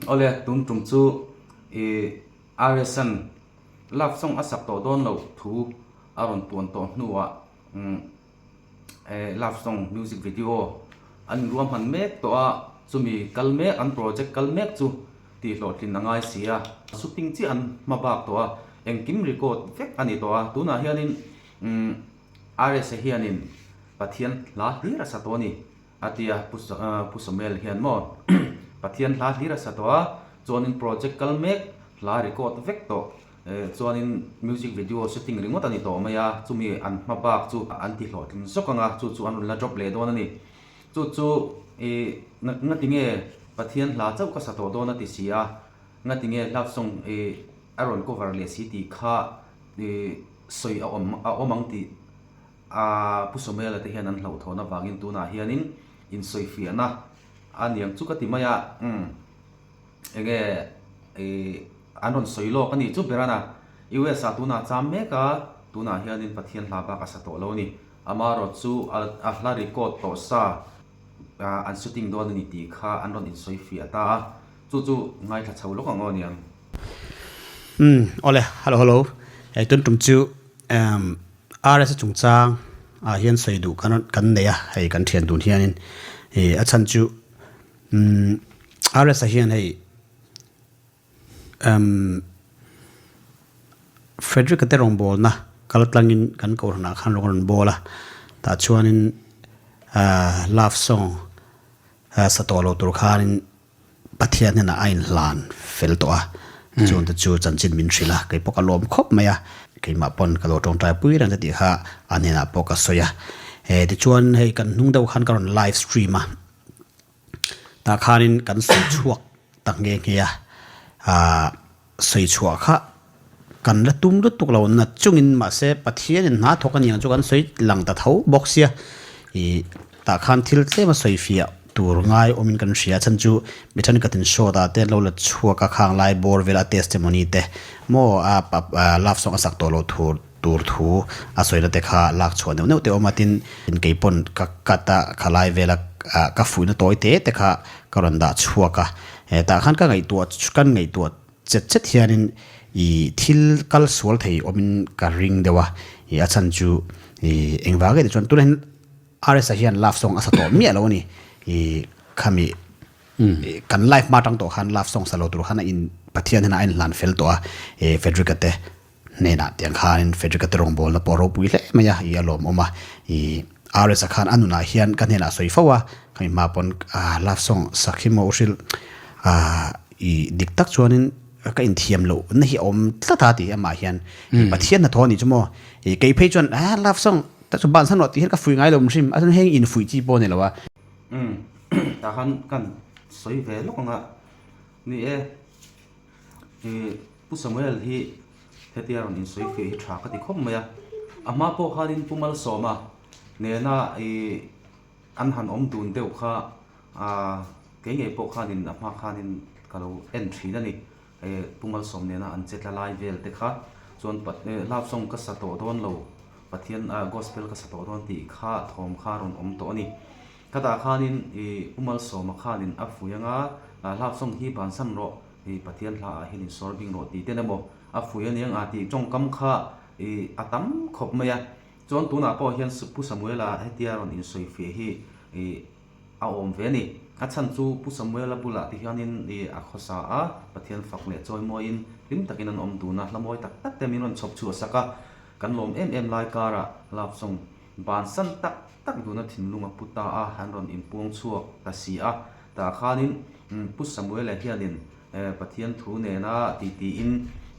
Awle, tun tum chu i RS-a'n love song a sak tawh dawn loh thu a rawn puan tawh hnuah love song music video an inruahman mek tawh a, chumi kal mek an project kal mek chu tih hlawhtlin a ngai si a. Shooting chiah an hma bak tawh a, engkim record vek a ni tawh a, tunah hianin RS-a hianin Pathian hla hlir a sa tawh a ni. A ti a, Pu Pu Samuel hian maw Pathian hla hlir a sa tawh a, chuanin project kal mek hla record vek tawh eh chuanin music video shooting ringawt a ni tawh mai a, chumi an hma bak chu an ti hlawhtling zawk ang a, chu chu an rawn la drop leh dawn a ni. Chu chu ih ngati nge Pathian hla chauh ka sa tawh dawn a ti si a, ngati nge love song ih a rawn cover leh si tih kha ih sawi a awm a awm ang tih A Pu Samuela te hian an hlauhthawn avangin tunah hianin insawifiahna a niang chu ka ti mai a, umm enge ih an rawn sawi lawk a nih chu ber a, US ah tunah cham mek a, tunah hianin Pathian hla bak a sa tawh lo a ni. Amaherawh chu a hla record tawh sa an shooting dawn a ni tih kha an rawn insawifiah ta a, chu chu ngaithla chho lawk ang aw niang. Umm awle, hello hello, hei tun tum chu umm RS chungchang ah hian sawi duh kan kan nei a, hei kan thian dun hianin ih a chhan chu umm RS ah hian hei umm Frederick a te rawngbawlna kal tlangin kan kohhranah khan rawng a rawn bawl a, tah chuanin ah love song sa tawh lo tur khanin Pathian hnenah a inhlan fel tawh a, chungte chu chanchin min hrilh a, kei pawh ka lawm khawp mai a, keimah pawn ka lo tawngtai pui reng che tih kha a hnenah pawh ka sawi a. He tichuan hei kan hnung deuh khan ka rawn live stream a, tah khanin kan sawi chhuak ta nghe nghe a, ah Sawi chhuah kha kan la tum lutuk lo nat chungin mahse Pathianin hna thawk a ni ang chu kan sawi lang ta tho bawk sia. Ih tah khan thil tlem a sawi fiah tur ngai awmin kan hria chhan chu mi thenkhatin short ah te an lo la chhuak a khang lai bawr vel a testimony te maw a love song a sak tawh loh tur tur thu a sawina te kha lak chhuah neuh neuh te awm a tin keipawn ka cut a kha lai vela ka fuihna tawi te te kha ka rawn dah chhuak a hetah khan ka ngaihtuah kan ngaihtuah chet chet hianin ih thil kal sual thei awmin ka ring deuh a ih a chhan chu ih engvang nge tichuan tunah hian RS-a hian love song a sa tawh miah lo a ni ih khami kan live hma atang tawh khan love song sa lo tur khan a in Pathian hian a inhlan fel tawh a ih Frederick-a te Hnenah tiang khanin Frederick-a te rawngbawlna pawh a ropui hle mai a, i a lawmawm a. I RS-a khan a nunah hian ka hnenah a sawi fo a, khami hma pawn love song sak hi maw u hrilh i dik tak chuanin ka inthiam loh na hi a awm tlat a ti amah hian Pathian hnathawh a nih chu maw. I kei phei chuan love song tak chu bansan rawh tih hian ka fuih ngai lo hrim a chuan heng infuih chi pawh a ni lo a. Umm tah khan kan sawi ve lawk ang a, ni e. I Pu Samuel hi hetia rawn insawi fiah hi tha ka ti khawp mai a, a hma pawh khanin Pu Malsawma nena i an han awm dun deuh kha ah kei ngei pawh khanin a hma khanin ka lo en thin a ni. Pu Malsawm nena an che tla lai vel te kha chuan love song ka sa tawh dawn lo, Pathian ah gospel ka sa tawh dawn tih kha thawm kha a rawn awm tawh a ni. Khatah khanin i Pu Malsawma khanin a fui anga love song hi bansan rawh. Hei Pathian hla ah hian insawr bing rawh tih ten emaw a fui aniang a tih tawngkam kha ih a tam khawp mai a. Chuan tunah pawh hian Pu Samuela hetia rawn insawifiah hi ih a awm ve a ni. A chhan chu Pu Samuela bulah ti hianin ih a khawsa a, Pathian fak leh chawimawiin hlim takin an awm dun a, hla mawi tak tak te min rawn chhawp chhuah sak a. Kan lawm em em lai karah love song bansan tak tak duna thinlung a pu ta a, an rawn inpuang chhuak ta si a. Tah khanin Pu Samuela hianin Pathian thu nena titiin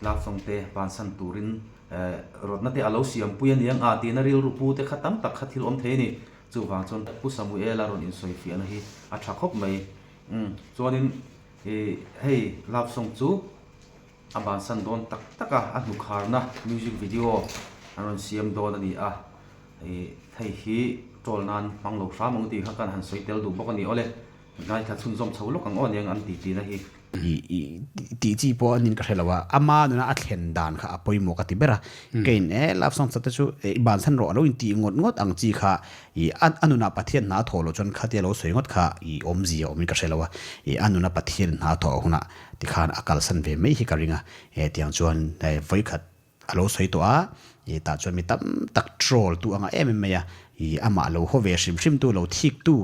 love song te bansan turin rawtna te a lo siampui a niang a tiin a rilru pu te kha tam tak kha thil awm thei a ni. Chuvang chuan Pu Samuela rawn insawifiahna hi a tha khawp mai. Chuanin hei love song chu a bansan dawn tak tak a, a hnukharna music video an rawn siam dawn a ni a. Ih hei hi troll nan hmang lo hram ang tih kha kan han sawi tel duh bawk a ni awle. Ngaithla chhunzawm chho lawk ang aw aniang an tih tihna hi. I tih chi pawh a nin ka hre lo a, ama nuna a thlen dan kha a pawimawh ka ti ber a, keiin e love song sak te chu i bansan rawh a lo intih ngawt ngawt ang chi kha i a nunah Pathian hna a thawh loh chuan khatia lo sawi ngawt kha i awmzia awmin ka hre lo a, i a nuna Pathian hna a thawh hunah tikhan a kalsan ve mai hi ka ring a, hetiang chuan vawikhat A lo sawi tawh a, i tah chuan mi tam tak troll tu anga em em mai a, i amah lo haw ve hrim hrim tu, lo thik tu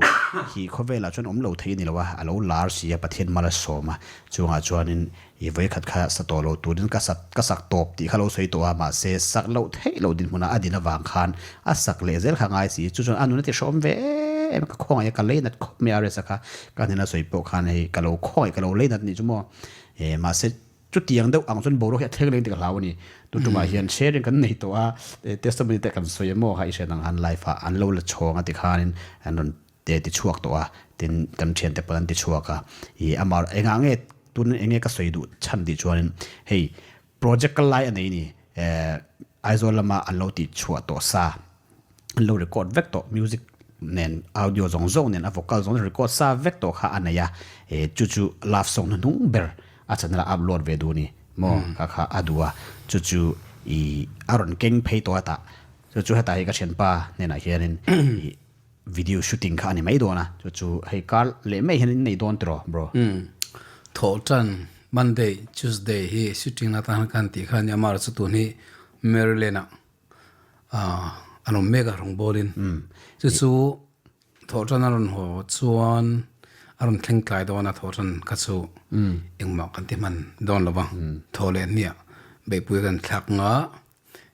hi khawvelah chuan awm lo thei a ni lo a, a lo lar si a, Pathian mal a sawm a, chungah chuanin i vawikhat kha sa tawh lo turin ka sak ka sak tawp tih kha lo sawi tawh a, mahse sak loh theih loh dinhmunah a din avang khan a sak leh zel kha ngai si, chu chuan a nun a ti hrehawm ve em a, ka khawngaih a, ka lei nat khawp mai a RSa kha ka hnena sawi pawh khan hei ka lo khawngaih ka lo lei nat nih chu maw, e mahse Chutiang deuh ang chuan boruak hi a thleng leng tih ka hlau a ni. Tu tumah hian sharing kan nei tawh a, testimony te kan sawi emaw kha i hriat ang khan live ah an lo la chhawng a ti khanin an rawn ti chhuak tawh a, tin kan thiante pawn an ti chhuak a. I amah engah nge tun enge ka sawi duh chhan tih chuanin hei project kal lai a nei ni, Aizawl lama an lo tih chhuah tawh sa. an lo record vek tawh music nen audio zawng zawng nen a vocal zawng zawng record sa vek tawh kha a nei a eh chu chu love song hnuhnung ber a channel ah upload ve duh a ni maw kha kha a duh a chu chu ih a rawn keng phei tawh a tah chu chu hetah hi ka thianpa hnenah hianin ih video shooting kha a ni mai dawn a chu chu hei kar leh mai hian in nei dawn tiraw bro. Thawh tan Monday Tuesday hi shooting na tan khan tih kha a ni a amaherawhchu tun hi Maryland ah an awm mek a rawngbawlin chu chu thawhtan a rawn haw chuan a rawn thleng tlai dawn a thawhtan kha chu engmah kan ti hman dawn lo va thaw leh hniah beihpui kan thlak nga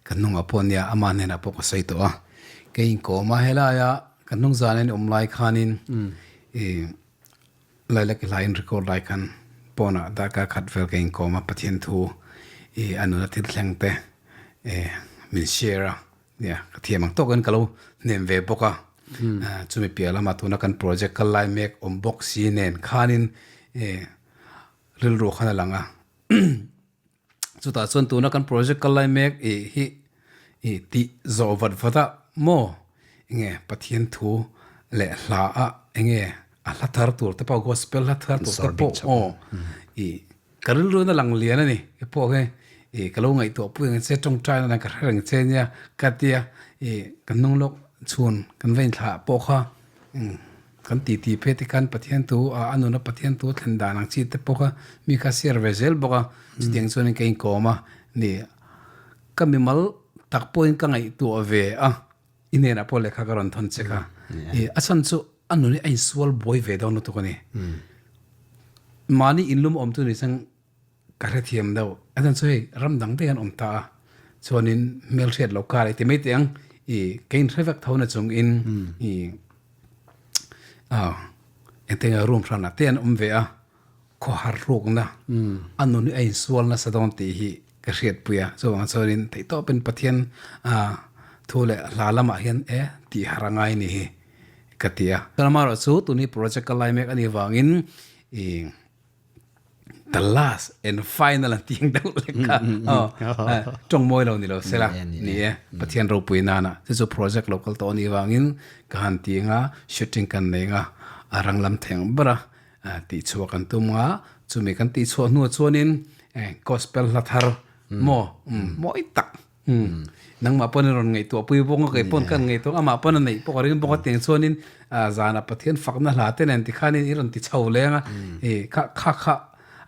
kan hnungah pawh nia ama hnenah pawh ka sawi tawh a kei inkawm a helaia kan hnung zan in awm lai khanin ih Lailak i hla in record lai khan pawnah darkar khat vel ka inkawm a, Pathian thu i a nuna thil thleng te min share a, nia ka thiam ang tawkin ka lo hnem ve bawk a, chumi piah lamah tuna kan project kal lai mek awm bawk si nen khanin rilru khan a lang a. Chutah chuan tuna kan project kal lai mek ih hi ih tih zawh vat vat a maw enge Pathian thu leh hla ah enge a hla thar tur te pawh gospel hla thar tur te pawh aw ih ka rilru na lang lian a ni ke pawh hi ih ka lo ngaihtuah pui ang che tawngtai na ka hre reng che nia ka tia ih kan hnung lawk chhun kan va inthlah pawh kha Kan titi phei te khan Pathian thu a a nuna Pathian thu thlen dan ang chi te pawh kha mi kha share ve zel bawk a, chutiang chuanin ka inkawm a ni. Ka mimal tak pawhin ka ngaihtuah ve a, i hnenah pawh lehkha ka rawn thawn che kha. I a chhan chu a nun hi a insual buai ve dawn lutuk a ni. Mahni inlum awm chu ni chang Ka hrethiam deuh. A chuan chu hei ram dang daih an awm ta a, chuanin hmelhriat loh kar i ti mai teh ang, i ka inhre vek tho na chung in i ah engtin nge room hranah te an awm ve a, khawhar rukna a nun hi a insual nasa dawn tih hi ka hriatpui a, chuvang chuanin theihtawpin Pathian ah thu leh hla lamah hian e tih har a ngai ni hi ka ti a. Amaherawh chu tun hi project ka lai mek a nih vangin i The last and final an tih ang deuh lek kha tawng mawi lo ni lo sela ni e Pathian ropui nana chu chu project lo kal tawh a nih vangin ka han ti anga shooting kan nei anga a rang lam theng ber a tihchhuah kan tum anga chumi kan tihchhuah hnuah chuanin gospel hla thar maw mawi tak Umm nangmah pawn i rawn ngaihtuah pui bawk a kei pawn kan ngaihtuah amah pawn a neih pawh ka ring bawk a tiang chuanin zanah Pathian fakna hla te nen tikhanin i rawn ti chho leng a i kha kha kha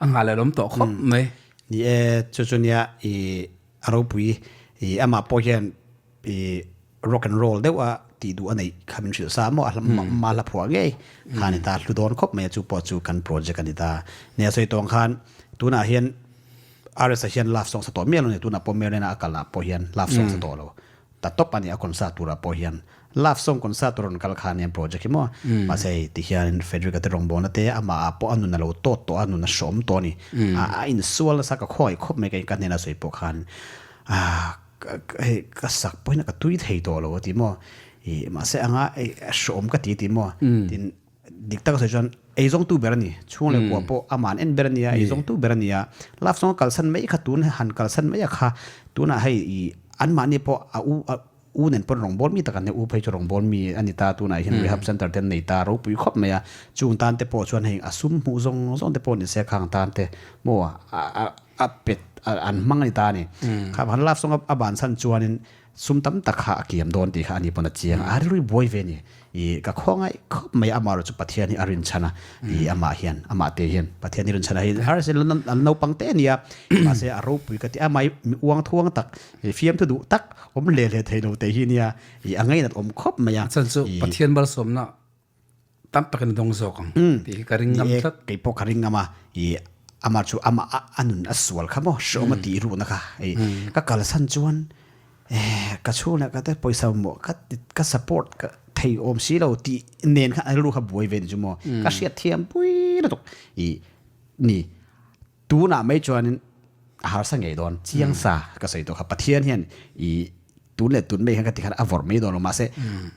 a nghah leh lawm tawh khawp mai. Ni e chu chu nia i a ropui i amah pawh hian i rock and roll deuh a tih duh a neih kha min hrilh sa maw a hma hla phuah ngei kha a ni ta hlu dawn khawp mai a chu pawh chu kan project a ni ta. Nia sawi tawng khan tunah hian RS-a hian love song sa tawh miah lo a ni, tunah pawh Maryland-a a kalna ah pawh hian love song sa tawh lo ta tawp a ni, a concert turah pawh hian love song concert tur a rawn kal kha a nia project hi maw, mahse hei ti hianin Frederick-a te rawngbawlna te amah ah pawh a nun a lo tawt tawh a, nun a hrawm tawh a ni, a insual nasa ka khawngaih khawp mai ka hnena sawi pawh khan ah hei ka sak pawhin ka tui thei tawh lo a ti maw, ih mahse anga a hrawm ka ti a ti maw, tin Dik tak a sawi chuan eizawngtu ber a ni. Chhung leh kua pawh amah an en ber a nia, eizawngtu ber a nia. Love song a kalsan mai kha tun han kalsan mai a kha tunah hei i anmahni pawh a u a U nen pawn rawngbâwl mi tak an nia, U phei chu rawngbâwl mi a ni ta, tunah hian rehab centre te an nei ta ropui khawp mai a, chung tan te pawh chuan hei a sum hmuh zawng zawng te pawh ni se khang tan te maw a pet an hmang a ni ta a ni. Kha han love song a ban chhan chuanin sum tam tak kha a kiam dawn tih kha ani pawn a chiang a, a rilru hi buai ve a ni. I ka khawngaih khawp mai amaherawh chu Pathian hi a rinchhan a, i amah hian amah te hian Pathian hi rinchhan a hei har sin an naupang te a nia mahse a ropui ka ti a amah hi mi uang thuang tak i fiamthu duh tak awm hle hle thei lo te hi nia i a ngainat awm khawp mai a. Chan chu Pathian malsawmna tam takin a dawng zawk ang tih hi ka ring ngam tlat. Kei pawh ka ring ngam a, i amah chu amah a nun a sual kha maw hreawm a tih ruhna kha i ka kalsan chuan Eh, ka chhungah ka te pawisa maw ka ka support ka thei awm si lo tih nen khan a rilru kha buai ve ni chu maw. Ka hriat thiam pui lutuk. I ni tunah mai chuanin a harsa ngei dawn chiang sa ka sawi tawh kha Pathian hian i tun leh tun mai hian ka ti khan a vawrh mai dawn lo mahse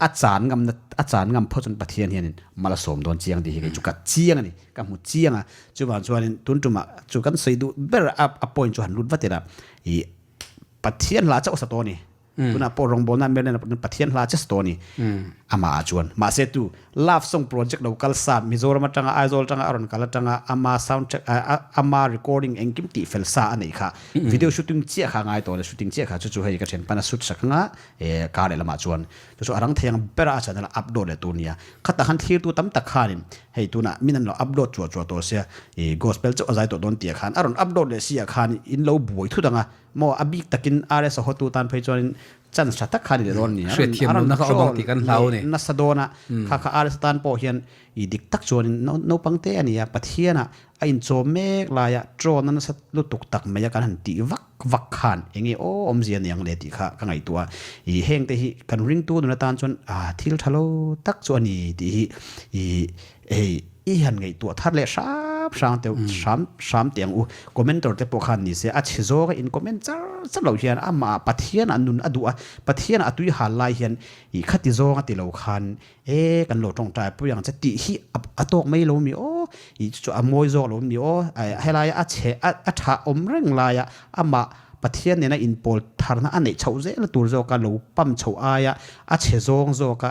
a chan ngamna a chan ngam phawt chuan Pathian hianin mal a sawm dawn chiang tih hi kei chu ka chiang a ni ka hmu chiang a chuvang chuanin tun tumah chu kan sawi duh ber a a point chu han lut vat ila i Pathian hla chauh sa tawh a ni. Tunah pawh rawngbawlna Maryland ah Pathian hla chauh sa tawh a ni. Amah ah chuan. Mahse tu Love Song Project lo kal sa Mizoram atanga Aizawl atanga a rawn kal atanga ama sound track ama recording engkim tih fel sa a neih kha. Video shooting chiah kha a ngai tawh a ni. Shooting chiah kha chu chu hei ka thianpan a shoot sak anga kar leh lamah chuan chu chu a rang thei ang bera a channel a upload leh tur nia. Khatah khan thlirtu tam tak khanin hei tunah min an lo upload chuah chuah tawh sia i gospel chauh a zai tawh dawn tih ah khan a rawn upload leh si ah khan in lo buai thut ang a maw a bik takin RS a hotu tan phei chuanin chance tha tak kha a ni leh dawn a ni. Hriatthiam lohna kha awm ang tih kan hlau a ni. Nasa dawn a kha kha RS tan pawh hian i dik tak chuanin naupang te a ni a Pathian ah A inchawm mek laia trawn a nasa lutuk tak mai a kan han tih vak vak khan eng nge aw awmzia ni ang le tih kha ka ngaihtuah a. Ih heng te hi kan ringtu nun atan chuan ah thil tha lo tak chu a ni tih hi ih hei i han ngaihtuah thar leh hram hram teuh hram hram teh ang u. Commentor te pawh khan ni se a chhe zawng a in comment char char loh hian amah ah Pathian ah nun a duh a, Pathian ah a tui hal lai hian ih khati zawng a ti lo khan E, kan lo tawngtai pui ang che tih hi a tawk mai lo mi aw, ih chu chu a mawi zawk lo mi aw, helaia a chhe a tha awm reng laia amah Pathian nena inpawl tharna a neih chhoh zel tur zawka lo pam chhoh aia a chhe zawng zawka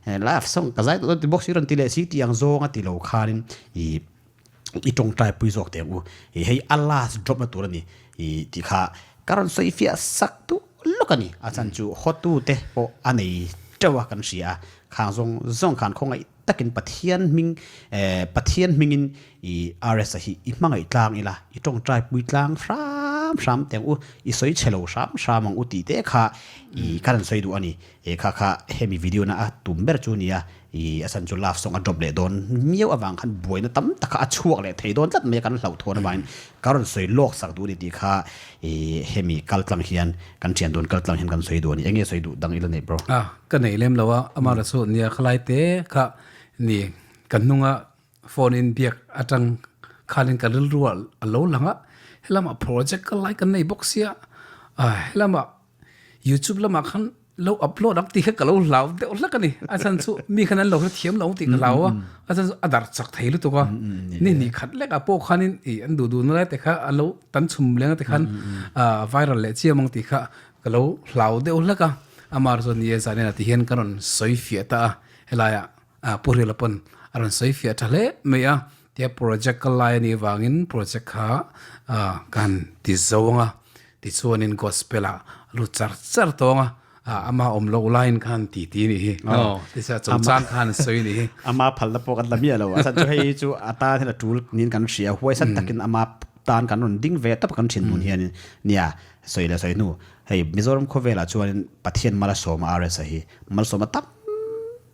eh love song ka zai tawh dawn ti bawk si rawn ti leh si tih ang zawng a ti lo khanin ih i tawngtai pui zawk teh ang u, ih hei a last drop na tur a ni ih tih kha Ka rawn sawi fiah sak duh lawk a ni. A chhan chu hawtute pawh a nei teuh a kan hria a, khang zawng zawng khan khawngaih takin Pathian hming eh Pathian hmingin i RS a hi i hmangaih tlang ila, i tawngtai pui tlang hram hram teh ang u, i sawi chhe lo hram hram ang u tih te kha i ka rawn sawi duh a ni. Eh kha kha hemi video na a tum ber chu nia, I a chhan chu love song a drop leh dawn miau avang khan buaina tam tak kha a chhuak leh thei dawn tlat mai a kan hlauhthawn avangin ka rawn sawi lawk sak duh a ni tih kha i hemi kal tlang hian kan thian dawn kal tlang hian kan sawi duh a ni. Enge sawi duh dang ila nei bro? A, ka nei lem lo a, amah chu nia khalai te kha ni ka hnunga Phone in biak atang khanin ka rilru ah a lo lang a, helamah project ka lai kan nei bawk sia, helamah youtube lamah khan lo upload ang tih kha ka lo hlau deuh hlek a ni, a chhan chu mi khan an lo hrethiam lo ang tih ka hlau a, a chhan chu a darh chak thei lutuk a, ni hnih khat lek ah pawh khanin ih an duh duhna lai te kha an lo tan chhum leng te khan viral leh chiam ang tih kha ka lo hlau deuh hlek a, amah erawh chuan ni e zanin ah ti hian ka rawn sawi fiah ta a helaiah. Pu Hrila pawn a rawn sawi fiah tha hle mai a, tia project kal lai a nih avangin project kha ka han ti zo ang a, tichuanin gospel ah lut char char tawng a, ama awm loh laiin kha han ti ti a nih hi, tichuan chungchang kha han sawi a nih hi. Ama phalna pawh kan la miah lo, a chhan chu hei chu a tan hian a tul niin kan hria, huaisan takin ama tan kan rawn ding ve tawp kan thin nun hianin nia sawi leh sawi hnu, hei Mizoram khawvelah chuanin Pathian Malsawma RS-a hi Malsawma tam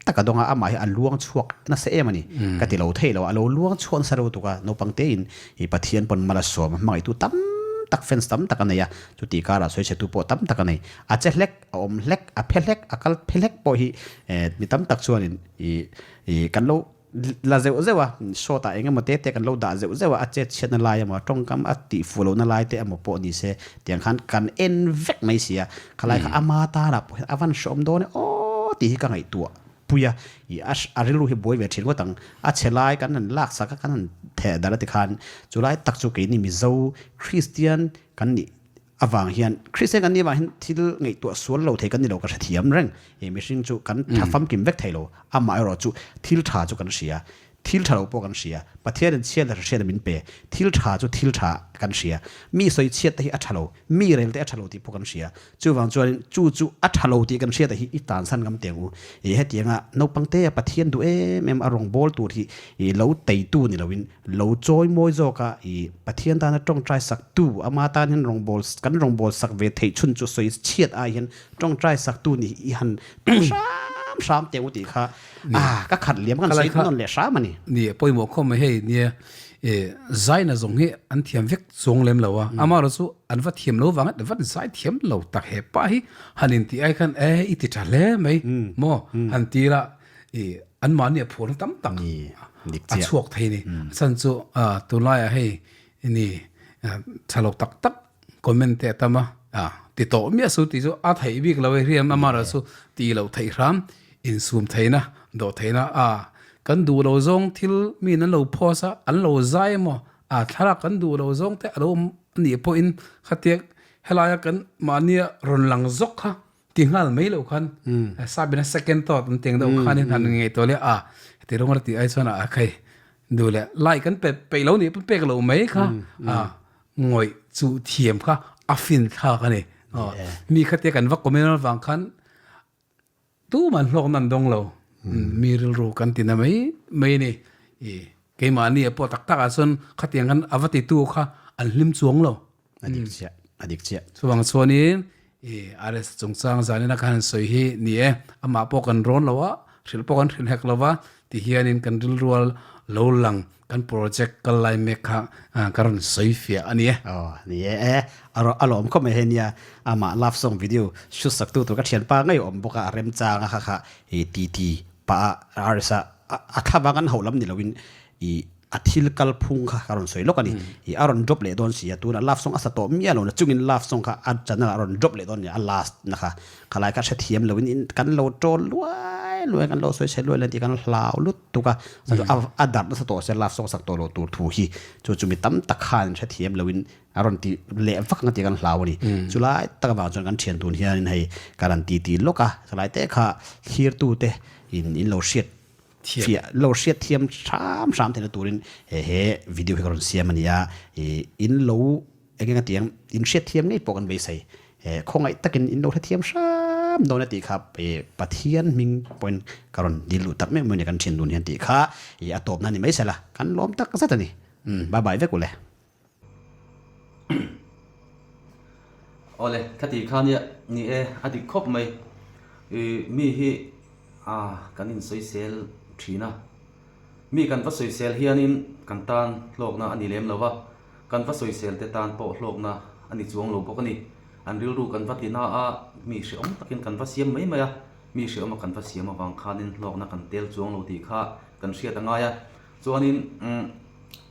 tak a dawng a, amah hi a luang chhuak nasa em a ni. Ka ti lo thei lo, a lo luang chhuak nasa reuh tuk a, naupang tein i Pathian pawn mal a sawm a, hmangaihtu tam tak, fans tam tak a nei a, chuti karah sawichhetu pawh tam tak a nei. A che hlek, a awm hlek, a phe hlek, a kal phe hlek pawh hi mi tam tak chuanin i i kan lo La zeuh zeuh a, short ah eng emaw te te kan lo dah zeuh zeuh a, a chet chhiatna lai emaw, a tawngkam a tih fuh lohna lai te emaw pawh ni se, tiang khan kan en vek mai si a, khalai kha ama tanah pawh hian a van hreawm dawn e aw tih hi ka ngaihtuah pui a, ih a a rilru hi buai ve thin ngawt ang, a chhe lai kan han lak sak a, kan han theh darh a tikhan chulai tak chu keini Mizo Kristian kan nih. avang hian Kristian kan nih avang hian thil ngaihtuah sual lo thei kan ni lo ka hrethiam reng. Ih mihring chu kan tha famkim vek thei lo. Amaherawh chu thil tha chu kan hria. Thil tha lo pawh kan hria. Pathianin chhiat leh hriat min pe. Thil tha chu thil tha kan hria. Mi sawi chhiat te hi a tha lo. Mi rel te a tha lo tih pawh kan hria. Chuvang chuanin chu chu a tha lo tih kan hriat ah hi i tansan ngam teh ang u. Ih hetianga naupang te a Pathian duh em em a rawn bawl tur hi ih lo teitu ni loin lo chawi mawi zawk a ih Pathian tana tawngtai sak tu ama tan hian rawngbâwl kan rawngbâwl sak ve theih chhun chu sawi chhiat ai hian tawngtai sak tu ni hi i han tum hram hram teh u tih kha ah ka khat liam kan sawi nawn leh hram a ni. Ni pawimawh khawp mai hei nia ih zaina zawng hi an thiam vek chuang lem lo a amaherawh chu an va thiam lo vang an va zai thiam lo tak he pa hi han intih ai khan e i ti tha hle mai maw han ti la i an mahni a phurna tam tak a chhuak thei ni a chhan chu tunlaiah hei ni tha lo tak tak comment te a tam a ti tawh miah su tih chu a theih bik lo e hriam amaherawh chu tih loh theih hram insum theihna dawh theihna a kan duh lo zawng thil miin an lo post a an lo zai emaw a thlalak kan duh lo zawng te a lo awm a nih pawhin khatiang helaia kan mahnia rawn lang zawk kha ti nghal mai loh khan sabina second thought an teng deuh khanin han ngei tawh le a heti rawng a tih ai chuan a khai duh leh like kan pe peih lo nih pawn pek loh mai kha a ngawih chu thiam kha a fin thlak a ni mi khatia kan va comment avang khan tuman hlawkna an dawng lo mi rilru kan ti na mai mai a ni i keimahni ah pawh tak tak ah chuan khatiang khan a va titu kha an hlim chuang lo. A dik chiah, a dik chiah. Chuvang chuanin i RS chungchang zanina khan an sawi hi ni e, amah pawh kan rawn lo a, hrilh pawh kan hrilh hek lo va, ti hianin kan rilrual lo lang kan project kal lai mek kha ka rawn sawi fiah a ni e. Aw, ni e, e, a raw a lawm khawp mai hei nia, amah love song video shoot sak tu tur ka thianpa ngei awm bawk a, a remchang a kha kha i titi pah a RS a a thlavang an hauh lam ni loin i A thil kal phung kha ka rawn sawi lawk a ni. I a rawn drop leh dawn si a, tunah love song a sa tawh miah lo na chungin love song kha a channel ah a rawn drop leh dawn a ni a last na kha. Khalai kha hrethiam loin in kan lo tawl luai luai kan lo sawi chhe luai luai tih kan hlau lutuk a. Chuan chu a darh nasa tawh sia love song sak tawh loh tur thu hi chu chu mi tam tak khan hrethiam loin a rawn ti leh vak ang tih kan hlau a ni. Chulai tak avang chuan kan thian tun hianin hei kan han ti ti lawk a, chulai te kha thlirtute in in lo hriat Fiah lo hriat thiam hram hram theihna turin he video hi ka rawn siam a ni a, in lo eng eng a tiang in hriat thiam ngei pawh kan beisei. Khawngaih takin in lo hrethiam hram dawn a tih kha Pathian hming pawhin ka rawn dil duh tak meuh meuh a ni kan thian dun hian tih kha a tawpna ni mai sela kan lawm tak zet a ni. Bye bye vek ule. Awle, ka tih kha nia, ni e, a dik khawp mai. I mi hi a kan insawisel thin a, mi kan va sawisel hianin kan tan hlawkna a ni lem lo va, kan va sawisel te tan pawh hlawkna a ni chuang lo bawk a ni. An rilru kan va ti na a, mi hrehawm takin kan va siam mai mai a, mi hrehawma kan va siam avang khanin hlawkna kan tel chuang lo tih kha kan hriat a ngai a. Chuanin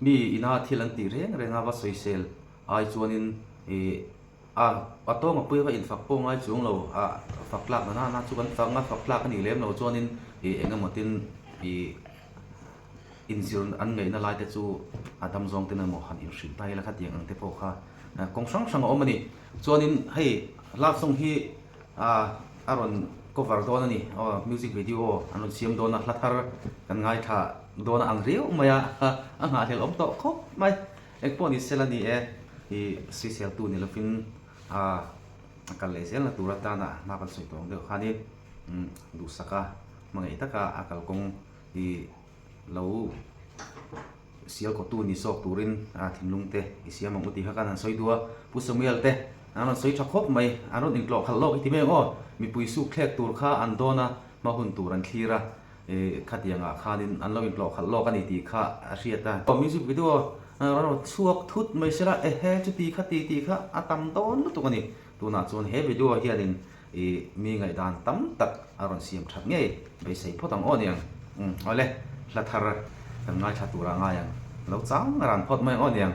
mi ina thil an tih reng reng a va sawisel ai chuanin ih a a tawng a pui a va infak pawh ngai chuang lo a fak tlak na nana chu kan fak anga fak tlak a nih lem lo chuanin ih eng emaw tin ih inzir an ngaihna lai te chu a dam zawng ten emaw han inhrilh ta ila khatiang ang te pawh kha kawng hrang hrang a awm a ni. Chuanin hei love song hi A a rawn cover dawn a ni. Aw music video an rawn siam dawn a, hla thar kan ngaithla dawn a ang riau mai a, a nghahhlelh awm tawh khawp mai. Engpawh ni sela ni e, ih Swiseltu ni lovin a a kal leh zelna tur atana hma kan sawi tawh ang deuh khanin duhsaka hmangaih taka a kalkawng ih lo Sial kawtu ni zawk turin a thinlung te i siam ang u tih kha khan han sawi duh a, Pu Samuel te an rawn sawi tha khawp mai, an rawn intlawh khalh lawk i ti mai ang aw, mipui suk thlek tur kha an dawn a, hma hun tur an thlir a, khatiang ah khanin an lo intlawh khalh lawk a ni tih kha a hriat a. Music video an rawn chhuak thut mai sela, ehe chuti kha ti tih kha a tam dawn lutuk a ni, tunah chuan he video hianin I mi ngaihdan tam tak a rawn siam that ngei beisei phawt ang aw niang. Umm awle, hla thar kan ngaithla turah ngai ang. Lo chang ran phawt mai ang aw niang.